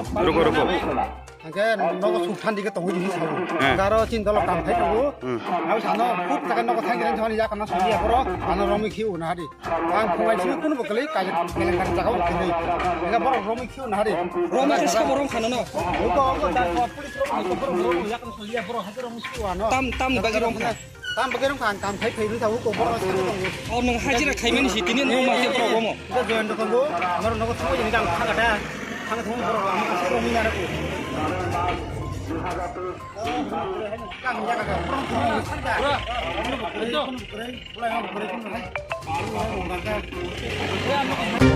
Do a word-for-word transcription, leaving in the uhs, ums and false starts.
Ruko, ruko. Hingke nogo suk than dike tongwi di sao. Hingke aro chin dolo kam khai tongo. Abo sano khub taka nogo thang thang thani yak na soli ya boro. Ano romwi khiu na hari. Ang phungai sini kunu bo kwlwi kai beleng kan jaga bo kwlwi. Hingke boro romwi khiu na hari. Romwi khe sabo rom khano no. Uko uko dar ko police romwi ko boro romwi yak na soli ya boro hajar romwi khiu ano. Tam tam ni bagwi rom kha. Tam bagwi rong kha, ang kam khai phai rwi thago, kok borok sani tongo. O nwng hajira khaimani si tini nwng ma khe borok omo. Ida join dokan bo, amar nogo thangwi ni gang thang ada. Thang thang borok, amar kasi rong ni ara ko. Kang ya ka.